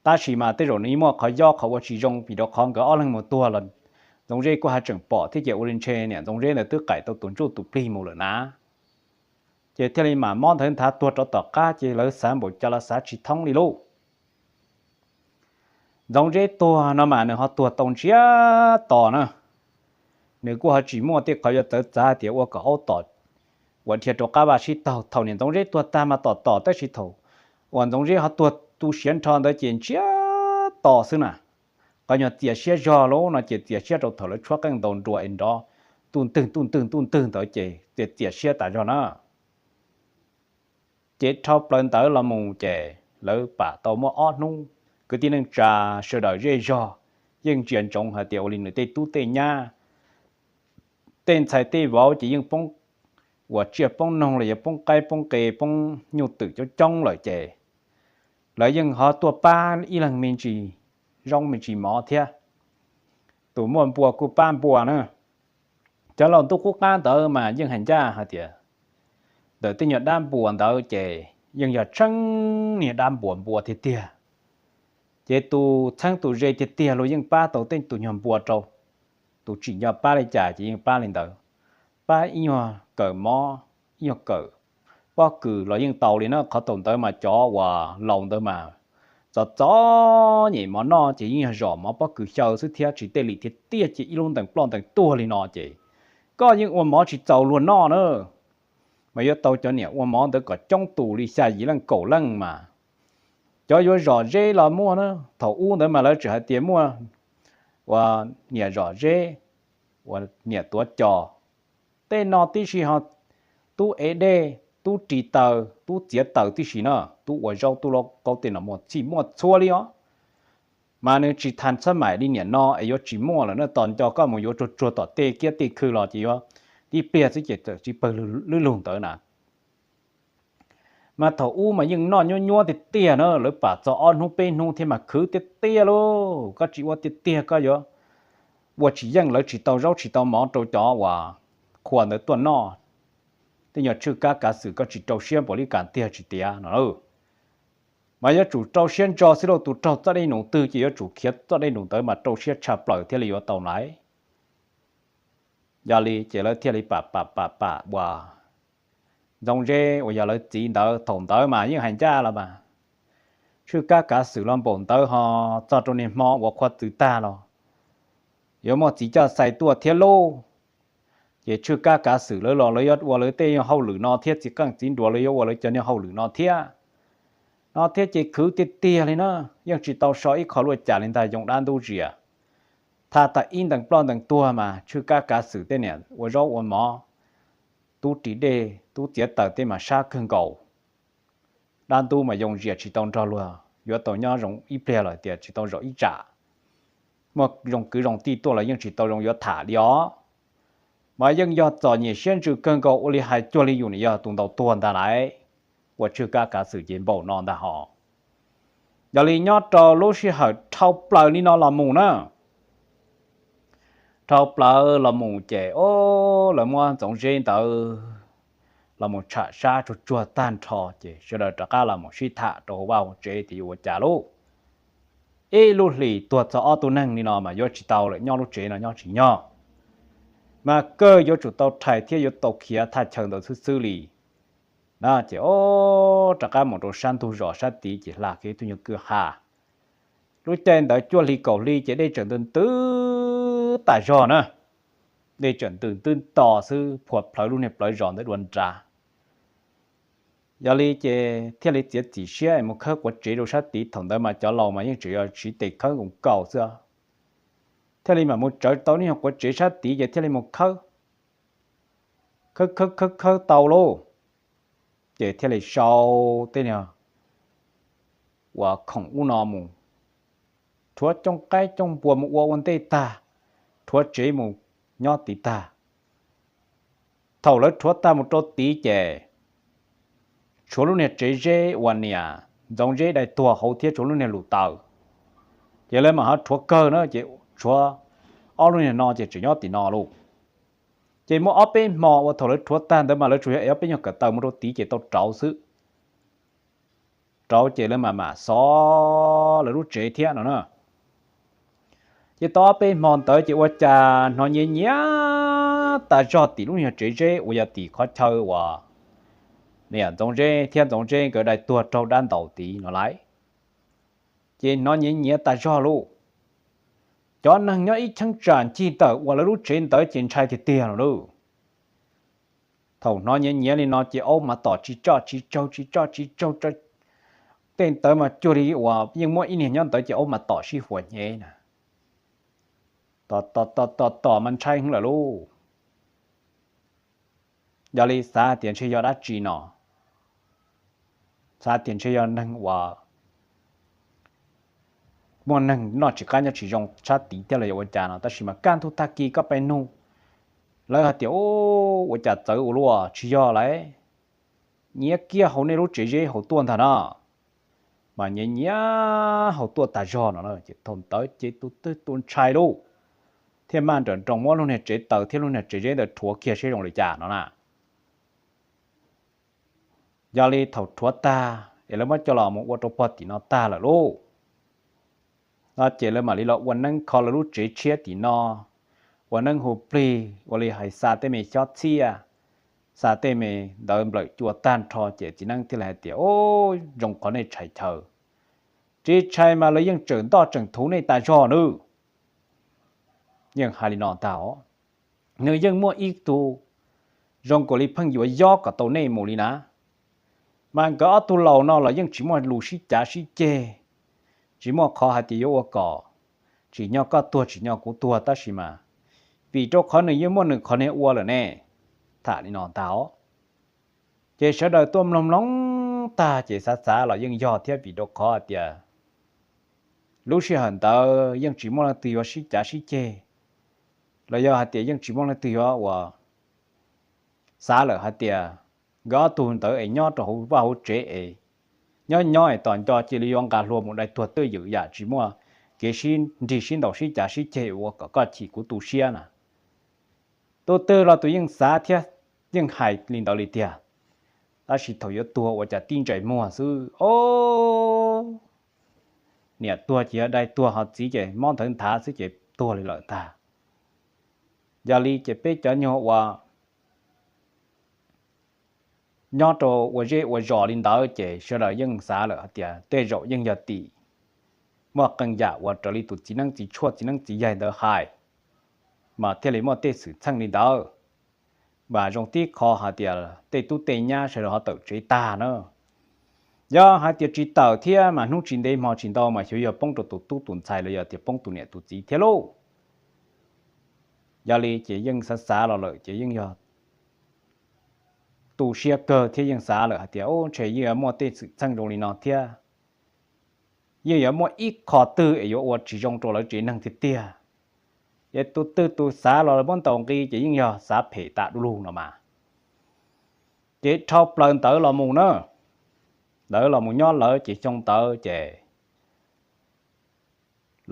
Tab sis mas tej zaum nws muaj qhov yob qhov ua tsis zoo, vim rau qhov nkawd ob leeg mus tuag los Ntxoov Zeb kuj haj tseem pom thiab, ces ua li ntshe niam Ntxoov Zeb ntawd twb qaim tau tus ntsuj tus plig mus lawm na. Ces thiaj li mam mob ntawd nthav tuag rov tom qab, ces lawv xav npaum cas los xav tsis thoob li lauj. Ntxoov Zeb tuag no mas nws ho tuag tau ntsiag to na. Nws kuj ho tsis muaj tej qhov yuav txawv txav tias ua kom aub tom uas dhia rau qab vaj sib taug. Thaum niam Ntxoov Zeb tuag tag mas tom tom, tab sis thaum uas Ntxoov Zeb ho tuag tu siav nrho ntawd ces ntsiag to xwb na. Qhov nyuag txias siab zog lauj no ces txias siab rau thaum lawv tshuab qeej ntaus nruas es nrov ntuj ntwg ntuj ntwg ntuj ntwg ntawd ces txias txias siab tas zog na. Ces dhau plaws ntawd los mus ces lawv pam tau muaj ob hnub, kwv tij neej tsa sawv daws zej zog yeej ntsia ntsoov hais tias ua li nws tej tub tej nyab, tej ntxhais tej vauv ces yeej poob uas tsiaj poob noog los yog poob qaib poob qe poob nyuj twm coob coob lawm ces lawv yeej ho tuaj pab ib leeg me ntsis zaub me ntsis mov thiab. Tus muaj npua kuj pab npua na. Cov laus ntuj qub qab ntawd mas yeej hais ncaj hais tias ntawm tej nyuag dab npua ntawd ces yeej yog tseeb niag dab npua npua tiag tiag. Ces tus txheeb tus ze tiag tiag los yeej pab tau tej tus nyuag npua rau. Tus tsim nyog pab li cas ces yeej pab li ntawd, pab ib nyuag kawm mov, ib nyuag kawm pob kws los yeej tau li na. Qhov thaum ntawd mas cov uas laus ntawd mas txom txom nyem mov noj ces yeej yog zom mov pob kws xyaw xwb thiab tsis tej li thiab tiag. Ces ib lub ntees ploj ntees tuag li no ces koj yeej ua mov tsis txaus luag noj na. Mas yuav tau cov niam ua mov ntawd kom coob tus li xya yim leej kaum leej mas cov yuav zom zeb los muaj na. Thaum ub ntawd mas lawv tseem hais tias muaj uas niam zom zeb, uas niam tuav cos, tej no tib si ho tub ev dej, tub ris taws, tub txiav taws tib si na, tub ua zaub tub lauj kaub tej no muaj txhij muaj txhua li os. Mas nws tsis thav txhab maim li niam no es yuav tsis muaj lawm na. Tos nco koj mus yuav tsuag tsuag tom tej kiab tej khw los ces yuav tib pliag xwb ces txawm tsis pawg lwb lug ntawd na. Mas thaum ub mas yeej noj nyuab nyuab tiag tiag na, lawv pam txog ob hnub peb hnub thiab mas khwv tiag tiag lauj. Koj tsis ua tiag tiag koj yuav ua tsis yeej, lawv tsis tau zaub tsis tau mov rau cov uas qhua ntawd tuaj noj. Tej nyuag tshwj kab kav xwm koj tsis rau siab npaum li kas tiag tsis tiav no lauj. Mas yuav tsum rau siab ntso xwb lauj, tus raug txoj dej num twg ces yuav tsum khiav txoj dej num ntawd mas rau siab tshaj plaws thiaj li yuav tau laiv. Yog li ces lawv thiaj li pam pam pam pam uas Ntxoov Zeb uas yog lawv txiv ntawd, thaum ntawd mas yeej hais ncaj los mas tshwj kab kav xwm los npaum ntawd ho txog rau niaj hmo uas qhua txwv tag los yuav muaj txiv coj xais tuaj thiab lauj. Ces tshwj kab kav xwm lawv los lawv yuav ua lawv tej hauj lwm no thiab, txiv qeej txiv nruas lawv yuav ua lawv cov niag hauj lwm no thiab. No thiab ces khwv tiag tiag li na, yeej tsis tau so ib qho luaj cas li ntag, yoo dab ntub zias. Thaj tas ib ntees ploj ntees tuag mas tshwj kab kav xwm tej niam ua zaub ua mov, tub ris dej tub txiav taws tej mas sab kawg nkaus. Dab ntub mas yoo zias tsis tau nrog luag yuav tau nyob zoo ib pliag los tias tsis tau zaum ib tsam. Muaj zoo kwv zoo tij tuaj los yeej tsis tau zoo yuav tham li os. Mas yeej yog txom nyem siab ntsws kawg nkaus ua li hais cuag li yus nim yog tus ntaus tuag ntag lauj. Ua tshwj kab kav xwm ces npaum no ntag hos. Yog li nyob rau lub sij hawm dhau plaws li no los mus na, dhau plaws los mus ces o, lawv muab Ntxoov Zeb ntawd los mus tsham sab tsuag tsuag tag nrho ces sawv daws rov qab los mus sib tham rau hauv vaj hauv tsev tias yuav ua cas lauj. Ib lub hlis tuag txog ob tug neeg li no mas yuav tsis tau lawm, nyob lub tsev no nyob tsis nyob. Mas kawg yuav tsum tau rhais thiab yuav tau khiav thaj chaw ntawd xwb xwb li. Na ces o, rov qab mus rau sab ntug zos sab tid ces hla kiag ib tug nyuag kwj ha, Lub caij ntawd cuaj hli kaum hli ces dej tseem ntws ntws tas zog na, dej tseem ntws ntws to xwb, phua plhawv lub niag plawv zos ntawd dua nrad. Yog li ces thiaj li txiav txim siab mus khawb quav tsev rau sab tid. Thaum ntawd mas cov laus mas yeej tseem yog siv tes khawb nkoos kaus xwb. Thiaj li mam mus tsawv tau niag quav tsev sab tid ces thiaj li mus khawb, khawb khawb khawb khawb tau lauj, ces thiaj li sau tej niag uas khoom ub no mus rhuav cooj qaib cooj npua mus ua ua ntej tag, rhuav tsev mus nyob tid tag. Thaum lawv rhuav tag mus rau tid ces tshuav lub niag tsev zeb uas niam Ntxoov Zeb dai tuag hauv thiab tshuav lub niag lus taws, ces lawv mam ho rhuav kawg na ces tshuav ob lub niag no ces tseem nyob tim no lauj. Ces muaj ob peb hmo uas thaum lawv rhuav tag ntawd mas lawv tsuas yog ev ob peb nyuag kawm taws mus rau tid ces tau rauv xwb. Rauv ces lawv mam mam xov lawv lub tsev thiab no na. Ces tau ob peb hmo ntawd ces ua cas hnov nyiav nyiav tas zog tim lub niag tsev zeb uas yog tim qhov chaw uas niam Ntxoov Zeb thiab Ntxoov Zeb nkawd dai tuag raug dab ntaus tid no lauj. Ces hnov nyiav nyiav tas zog lauj. Cov neeg nyob ib cheeb tsam ncig tawm uas lawv lub tsev ntawd ces ntshai tiag tiag no lauj. Thaum hnov nyiav nyiav li no ces aub mas tom tsis tso tsis tsaug tsis tso tsis tsaug, tej ntawd mas cuag li uas yeej muaj ib niag nyob ntawd ces aub mas tom sib huas hnyev na. Tom tom tom tom mas ntshai heev lawm lauj. Yog li xav tias ntshe yog dab tsi no, xav tias ntshe yog neeg uas muaj neeg noj tsis qab nyob tsis zoo sab tid thiab los yog ua cas no, tab sis mas kaj ntug tag kis koj pais nug lawv hais tias, Ua cas txawv ua luaj, tsis yog lauj, nyiav kiag hauv nej lub tsev zeb hauv tuaj ntag no. Mas nyiav nyiav hauv tuaj tas zog no ces thaum ntawd ces tus twg tus ntshai lauj, thiaj maj nrawm nroos muab lub niag tsev taws thiab lub niag tsev zeb ntawd rhuav kiag seb zoo li cas no na. Yog li thaum rhuav tag es lawv muab coj los mus ua rau pog tim no tag lawm lauj, no ces lawv mam li los ua neeb kho lawv lub tsev tshiab tim no, ua neeb hu plig ua li hais xa tej me xyob txhiaj, xa tej me ntawd nplawm cua tag nrho ces txiv neeb thiaj li hais tias, Au, zoo qhov nej tshais chaw, tsis tshais mas lawv yeej tseem ntoj tseem thuv nej tas zog nawb. Yeej hais li no ntag os, nws yeej muaj ib tug zoo nkaus li pheej yuav yob kom tau nej mus li na. Mas nkawd ob tug laus no los yeej tsis muaj lus sib cav sib ceg, tsis muaj qhov hais tias yuav ua kom tsim nyog koj tuag tsim nyog kuv tuag, tab sis mas vim rau qhov nws yeej muaj nws qhov niag ua lawm ne. Tham li no ntag os, ces sawv daws tuaj mloog mloog tag ces xav xav los yeej yog thiab, vim rau qhov hais tias lub sij hawm ntawd yeej tsis muaj leej twg yuav sib cav sib ceg, los yog hais tias yeej tsis muaj leej twg yuav ua, xav lawm hais tias nkawd ob tug ntawd es nyob rau hauv vaj hauv tsev es nyob nyob es tom nco cia li yuav nqa hlua mus dai tuag twj ywm yam tsis muaj kev sib nrig sib ntaus sib cav sib ceg ua kom koj chim kuv tu siab na. Tus twg los tus yeej xav thiab yeej hais li ntawd li tiag, tab sis thaum yuav tuag ua cas tib ntsais muag xwb os, niam tuag ces yog dai tuag, ho txiv ces mob nthawv nthav xwb ces tuag li lawm ntag. Yog li ces peb cov nyuag ua nyob rau ua zej ua zos li ntawd ces sawv daws yeej xav lawm hais tias tej zaum yeej yog tim muaj qee yam uas raws li tus txiv neeb txiv tshuaj txiv neeb txiv yaig ntawd hais, mas thiaj li muaj tej xwm txheej li ntawd. Mas zoo tib qho hais tias tej tub tej nyab sawv daws ho tawm tsev tag na. Yog hais tias tsis tawm thiab mas hnub tsis ntev hmo tsis ntau mas xyov yog poob rau tus tub tus ntxhais los yog tias poob tus niam tus txiv thiab lauj. Yog li ces yeej xav xav los lawm ces yeej yog tu siab kawg thiab yeej xav lawm hais tias, Ub, ntshe yeej yuav muaj tej xwm txheej zoo li no thiab, yeej yuav muaj ib qho twg es yuav ua tsis zoo rau lawv tsev neeg tiag tiag. Ces tus twg tus xav los muab ntaus nqi ces yeej yog xav phem tas du lug no mas. Ces dhau plaws ntawd los mus na, ntawd los mus nyob lawv ces xyoo ntawd ces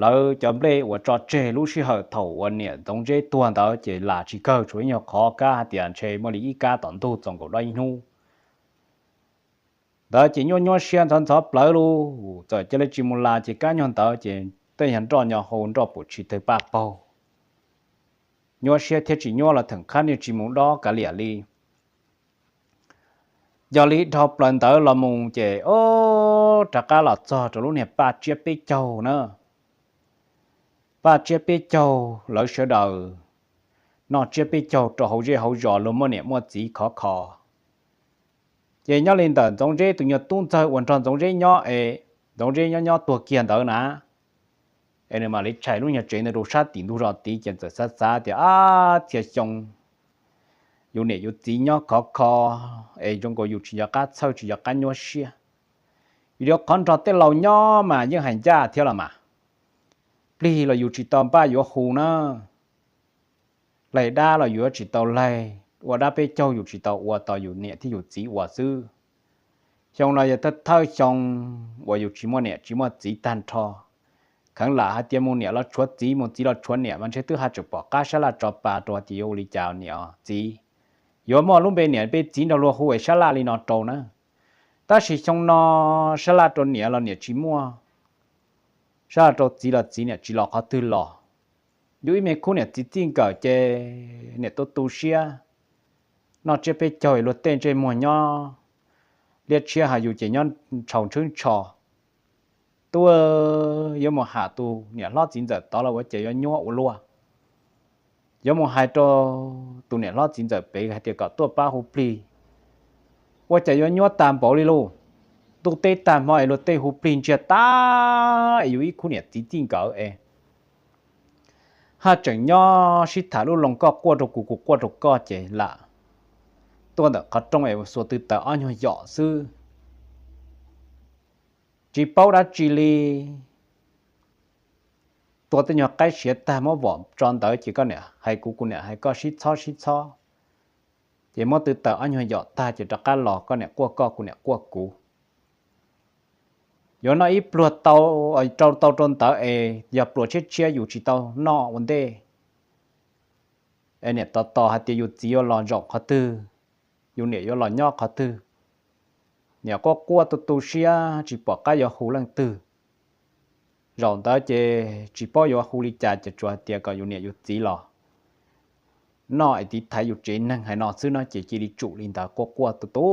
lawv cov nplej uas tso tseg lub sij hawm thaum uas niam Ntxoov Zeb tuag ntawd ces lam tsis kawg, tsuas ib nyuag qhov kab hais tias ntshe muaj li ib kab tom ntug txaus nkaus dob ib hnub. Ntawd ces nyuaj nyuaj siab ntxhov ntxhov plawv lauj, txawm cia li tsis mus las ces kab nyuag ntawd ces tej yog nroj nyo hau nroj puam tshis tawg paj paug. Nyuaj siab thiab tsis nyuaj los theem qhab niaj tsis mus dob kav liam li. Yog li dhau plaws ntawd los mus ces, o, rov qab los txog rau lub niag paj tsiab peb caug na. paj tsiab peb caug lawv sawv daws noj tsiab peb caug rau hauv zej hauv zos luag muaj niam muaj txiv khov kho. Ces nyob li ntawm Ntxoov Zeb tus nyuag tub ntxawg uas nrog Ntxoov Zeb nyob es Ntxoov Zeb nyob nyob tuag kiag ntawd na, es nws mam li tshais lub nyuag tsev ntawd rau sab tim ntug zos tid ces txawm xav xav tias, ab, txhia xyoo yus niam yus txiv nyob khov kho es zoo nkaus yus tsis nco qab txhawj tsis nco qab nyuaj siab. Vim rau qhov nrog tej laus nyob mas yeej hais ncaj thiab los mas, plig los yus tsis tau npaj yuav hu na, laig dab los yus yuav tsis tau laig, ua dab peb caug yus tsis tau ua, tos yus niam thiab yus txiv ua xwb. Xyoo no yog thawj thawj xyoo uas yus tsis muaj niam tsis muaj txiv tag nrho. Kheev lam hais tias mus niam los tshuav txiv, mus txiv los tshuav niam mas ntshe twb haj tseem pom qab sab laj tso pa rau hais tias yuav ua li cas niam txiv, yuav muaj lub npe niam npe txiv nrog luag hu es sab laj li no rau na. Tab sis xyoo no sab laj rau niam los niam tsis muaj, sab laj rau txiv los txiv niam tsis los qhov twg los. Yus ib me khub niam txiv txij nkawm ces niam tu tu siab, noj tsiab peb caug luag tej ntsej muag nyob liab tshiab, hais yus ces nyob ntshaus ntshwb ntsho. Tuaj yuav mus ham tus niam hlob txiv ntxawm tod los ua cas yuav nyuab ua luaj. Yuav mus hais rau tus niam hlob txiv ntxawm pem hais tias kom tuaj pab hu plig, ua cas yuav nyuab tag npaum li lauj. Ntuj teb tag hmo es luag tej hu plig ntsiag tag es yus ib khub niam txiv txij nkawm es haj tseem nyob sib tham lub loo koj quaj rau kuv kuv quaj rau koj ces lam tuaj ntawm qhov rooj es xuas tw taws ob nyuag yom xwb. Tsis paub dab tsi li, tua tej nyuag qaib siav tag muab vom tso ntawd ces koj niam hais kuv kuv niam hais koj sib txhob sib txhob. Ces muab tw taws ob nyuag yom tag ces rov qab los koj niam quaj koj kuv niam quaj kuv. Yuav noj ib pluag tau, rau tau rau ntawd es yog pluas tshiab tshiab yus tsis tau noj ua ntej. Es niam tos tos hais tias yus txiv yuav los zaum qhov twg, yus niam yuav los nyob qhov twg. Niam quaj quaj tu tu siab tsis pom qab yuav hu leej twg. Zaum ntawd ces tsis paub yuav hu li cas ces tsuas hais tias kom yus niam yus txiv los noj es tiv thaiv yus tsev neeg hais no xwb no ces cia li tsum li ntawd, quaj quaj tu tu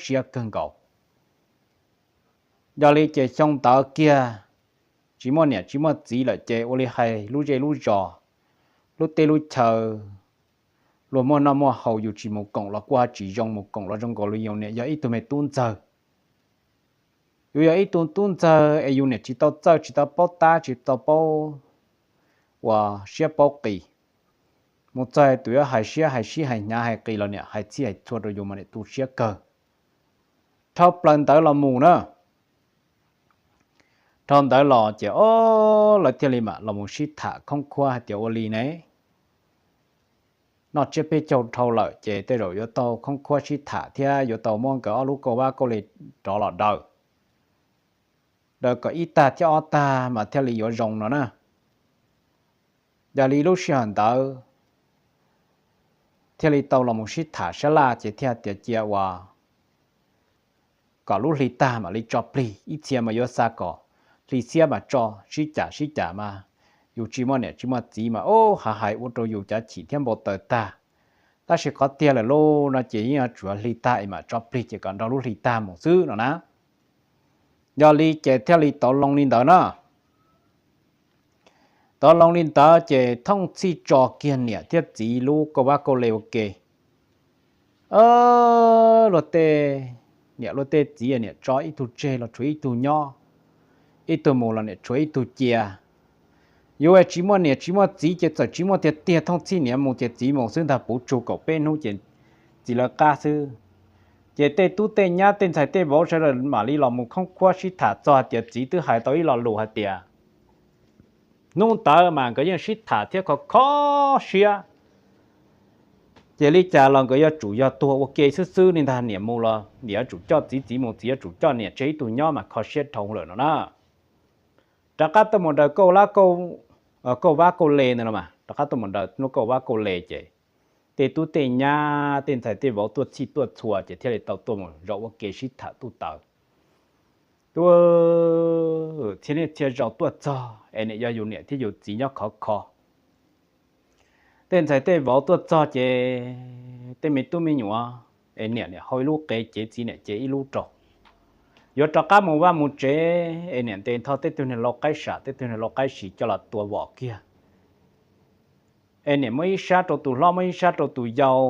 siab kawg nkaus. Yog li ces xyoo ntawd kiag tsis muaj niam tsis muaj txiv lawm ces ua li hais lub zej lub zos, lub teb lub chaw, luag muaj noj muaj haus yus tsis mus koom los kuj tsis zoo, mus koom los zoo nkaus li yus niam yog ib tug me tub ntxawg. Yus yog ib tug tub ntxawg es yus niam tsis tau txawj tsis tau paub tab tsis tau paub ua siab paub qis. Mus txog tus yuav hais siab hais sib hais hnyav hais qis los niam hais txhij hais txhua rau yus mas niam tu siab kawg. Dhau plaws ntawd los mus na, dhau ntawd los ces o, lawv thiaj li mam los mus sib tham khoob khuab hais tias ua li ne, noj tsiab peb caug dhau lawm ces tej zaum yuav tau khoob khuab sib tham thiab yuav tau muab nkawd ob lub kauj vab kauj le rov los daws, daws kom ib tag thiab ob tag mas thiaj li yuav zoo no na. Yog li lub sij hawm ntawd thiaj li tau los mus sib tham sab laj ces thiaj tias cia ua kom lub hli tag mam li tso plig, ib txhia mas yuav xa kom hli xiab mas tso, sib cam sib cam mas yus tsis muaj niam tsis muaj txiv mas o, hais hais ua rau yus cav chim thiab npau taws tag. Tab sis qhov tiag lawm lauj no ces yeej yuav tsum hli tag es mam tso plig ces kom nrog lub hli tag mus xwb no na. Yog li ces thiaj li tau loo li ntawd na. Tau loo li ntawd ces Thooj Txhij tso kiag niam thiab txiv lub kauj vab kauj le ua ke. Luag tej niam luag tej txiv niam tso ib tug tseg los tshuav ib tug nyob, ib tug mus los niam tshuav ib tug cia. Yus tsis muaj niam tsis muaj txiv ces txawm tsis muaj tiag tiag, Thooj Txhij niam mus ces txiv mus xwb ntag, puv tsug kaum peb hnub ces txiv lawv qab xwb. Ces tej tub tej nyab tej ntxhais tej vauv sawv daws mam li los mus khoob khuab sib tham txog hais tias txiv twb hais tau ib lo lus hais tias hnub ntawd mas nkawd yeej sib tham thiab kho kho siab, ces li cas los nkawd yuav tsum yog tuag ua ke xwb xwb li ntag, niam mus los niam yuav tsum coj txiv, txiv mus txiv yuav tsum coj niam tseg ib tug nyob mas kho siab dhau lawm no na. Rov qab tuaj mus daws kauj lab, kauj vab kauj le ntawd no mas rov qab tuaj mus daws lub kauj vab kauj le ces tej tub tej nyab tej ntxhais tej vauv tuaj txhij tuaj txhua ces thiaj li tau tuaj mus zaum ua ke sib tham tuj taws. Tuaj txhia niaj txhia zaus tuaj txog es niam yog yus niam thiab yus txiv nyob khov kho. Tej ntxhais tej vauv tuaj txog ces tej me tub me nyuam es niam niam hau ib lub qe, ces txiv niam ces ib lub rau. yuav rov qab mus vaj mus tsev es niam ntes nthos tej tug niag lau qaib sam tej tug niag lau qaib siv coj los tua vom kiag. Es niam muab ib sab rau tus hlob muab ib sab rau tus yau,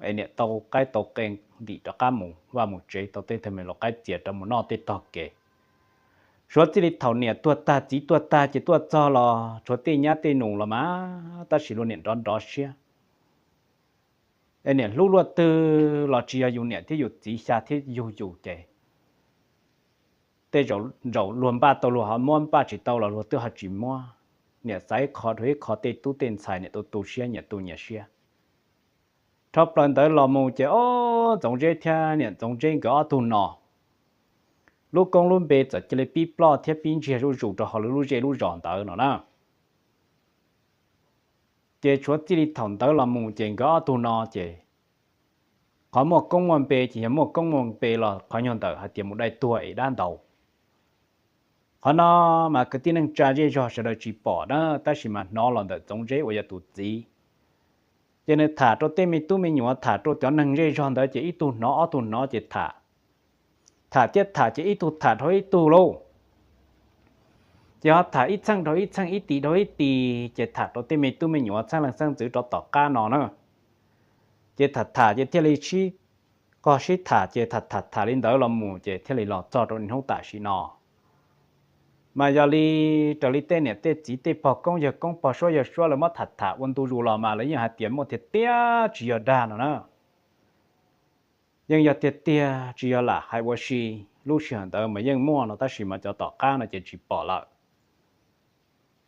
es niam tau qaib tau qe ntim rov qab mus vaj mus tsev tau tej tug me lau qaib txias rov mus noj tej tog kev. Suav txij li thaum niam tuag tag txiv tuag tag ces tuaj txog los tshuav tej nyab tej nus los mas tab sis luag niam nrov nrov siab. Es niam hlub luaj twg los tsis yog yus niam thiab yus txiv xya thiab yug yus ces tej zaum luag npaj tau luag ho muab, npaj tsis tau los luag twb ho tsis muab. Niam xav ib qho rau ib qho tej tub tej ntxhais niam tu tu siab nyias tu nyias siab. Dhau plaws ntawd los mus ces ob Ntxoov Zeb thiab niam Ntxoov Zeb nkawd ob tug no lub koob lub npe txawm cia li pib ploj thiab pib ntsiag zuj zus rau hauv lub zej lub zos ntawd no na. Ces tshuav txij li thaum ntawd los mus ces nkawd ob tug no ces qhov muaj koob muaj npe ces yog muaj koob muaj npe los qhov nyuag ntawm hais tias mus dai tuag es dab ntaus. Qhov no mas kwv tij neej tsa zej zog sawv daws tsis pom na, tab sis mas hnov los ntawm Ntxoov Zeb uas yog tus txiv. Ces nws tham rau tej me tub me nyuam tham rau cov neeg zej zog ntawd ces ib tug hnov ob tug hnov ces tham, tham thiab tham ces ib tug tham dhau ib tug lauj. Ces ho tham ib txheej dhau ib txheej ib tis dhau ib tis ces tham rau tej me tub me nyuam txheej leej xeeb ntxwv rov tom qab no na. Ces tham tham ces thiaj li sib qog sib tham ces tham tham tham li ntawd los mus ces thiaj li los txog rau hnub tam sim no. Mas yog li raws li tej niam tej txiv tej pog koob yawg koob pog suab yawg suab lawv muab tham tham ua ntu zus los mas lawv yeej hais tias muaj tiag tiag tsis yog dag no na. Yeej yog tiag tiag tsis yog lam hais ua si, lub sij hawm ntawd mas yeej muaj no tab sis mas cov tom qab no ces tsis pom lawm.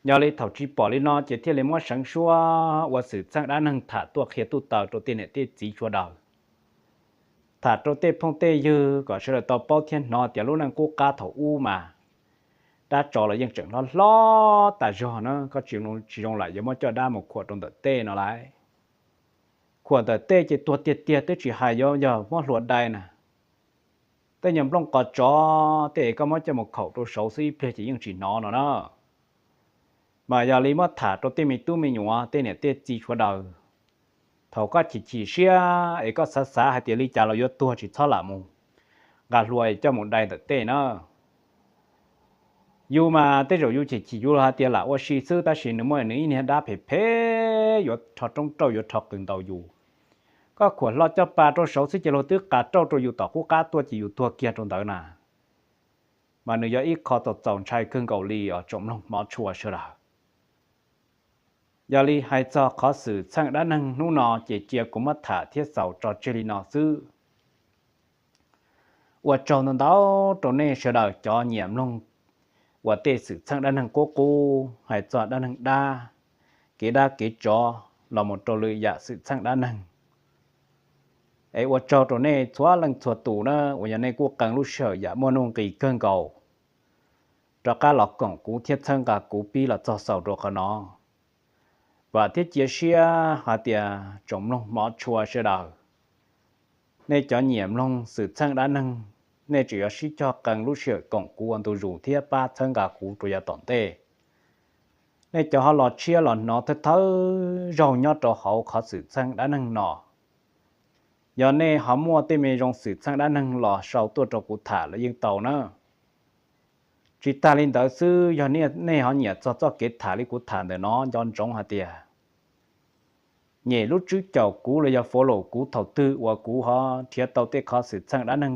Yog li thaum tsis pom li no ces thiaj li muab seev suab ua xwm txheej dab neeg tham tuaj qhia tuj taws rau tej niam tej txiv sawv daws, tham rau tej phooj tej ywg kom sawv daws tau paub thiab hnov tias lub neej qub qab thaum ub mas dab tsov los yeej tseem hlob hlob tas zog na, koj tsis zoo lam yuav muab coj dab mus khuam rau ntawm tej no lauj. Khuam ntawm tej ces tuag tiag tiag twb tsis hais yuav yog muab hlua dai na, tej nyuag nplooj qos tsov tej es koj muab coj mus khaum rau saud xwb ib pliag ces yeej tsis hnov no na. Mas yog li muab tham rau tej me tub me nyuam tej niam tej txiv sawv daws, thaum koj chim chim siab es koj xav xav hais tias li cas los yuav tuag tsis txhob lam mus nqa hlua es coj mus dai ntawm tej na. Yus mas tej zaum yus chim chim yus hais tias lam ua si xwb tab sis nws muaj nws ib niag dab phem phem yuav rho roob rauj yuav rho qws ntaus yus. Koj khuam hlo coj pa rau saud xwb ces luag twb qa rauj rau yus tom qub qab tuaj ces yus tuag kiag rau ntawd na. Mas nws yog ib qho txaus txaus ntshai kawg nkaus li os tsoom mloog hmov tshua sawv daws. Yog li hais txog qhov xwm txheej dab neeg hnub no ces cia kuv muab tham thiab xaus tso tseg li no xwb. Ua tsaug ntau ntau rau nej sawv daws cov nyiam mloog uas tej xwm txheej dab neeg qub qub hais txog dab neeg dab, kev dab kev tsov los mus rau lwm yam xwm txheej dab neeg. Es ua tsaug rau nej txhua leej txhua tus na uas yog nej kuj qee lub sij hawm yam muaj nuj nqis kawg nkaus rov qab los koom kuv thiab txhawb nqa kuv pib los txog xaus rau qhov no. Vam thiab cia siab hais tias tsoom mloog hmov tshua sawv daws, nej cov nyiam mloog xwm txheej dab neeg, nej tseem yuav sib cog qee lub sij hawm koom kuv ua ntu zus thiab pab txhawb nqa kuv rau yav tom ntej. Nej cov ho los tshiab los hnov thawj thawj zaug nyob rau hauv qhov xwm txheej dab neeg no, yog nej ho muaj tej me zoo xwm txheej dab neeg los sau tuaj rau kuv tham los yeej tau na. Tsis tag li ntawd xwb, yog nej ho nyiam txog txoj kev tham li kuv tham ntawm no nco ntsoov hais tias nyem lub tswb caum kuv los yog follow kuv thaum twg uas kuv ho nrhiav tau tej qhov xwm txheej dab neeg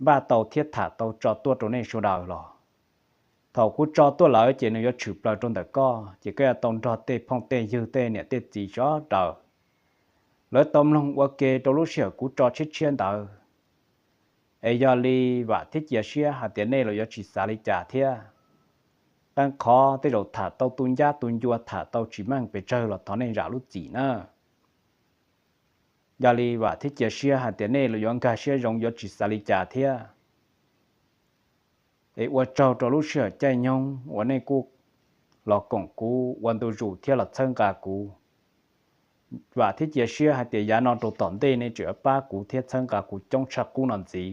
npaj tau thiab tham tau tso tuaj rau nej sawv daws los, thaum kuv tso tuaj lawm ces nws yuav tshwm plaws rau ntawm koj ces koj yuav tau nrog tej phooj tej ywg tej niam tej txiv sawv daws lawv tau mloog ua ke rau lub sij hawm kuv tso tshiab tshiab ntawd. Es yog li vam thiab cia siab hais tias nej los yuav tsis xav li cas thiab. Qee qhov tej zaum tham tau tu ncab tu ncua tham tau tsis meej pes tsawg los thov nej zam lub txim na. Yog li vam thiab cia siab hais tias nej los yuav nkag siab zoo yuav tsis xav li cas thiab. Es ua tsaug rau lub sij hawm caij nyoog uas nej kuj los koom kuv ua ntu zus thiab los txhawb nqa kuv. Vam thiab cia siab hais tias yav no rau tom ntej nej tseem pab kuv thiab txhawb nqa kuv coob tshaj qub no ntxiv,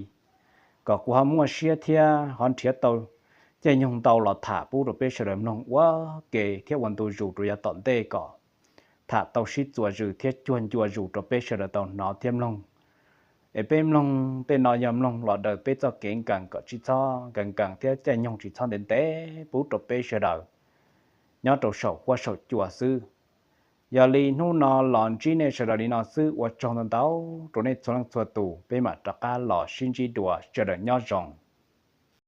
kom kuv ho muaj siab thiab ho nrhiav tau caij nyoog ntau los tham pub rau peb sawv daws mloog ua ke thiab ua ntu zus rau yav tom ntej kom tham tau sib txuas zws thiab cuag ncua zus rau peb sawv daws tau hnov thiab mloog. Es peb mloog tej no yog mloog los daws peb txoj kev nkees kom tsis txhob nkees nkees thiab caij nyoog tsis txhob ntev ntev pub rau peb sawv daws nyob rau saum huab saum cua xwb. Yog li hnub no los ntsib nej sawv daws li no xwb, ua tsaug ntau ntau rau nej txhua leej txhua tus, peb mam rov qab los sib ntsib dua, sawv daws nyob zoo.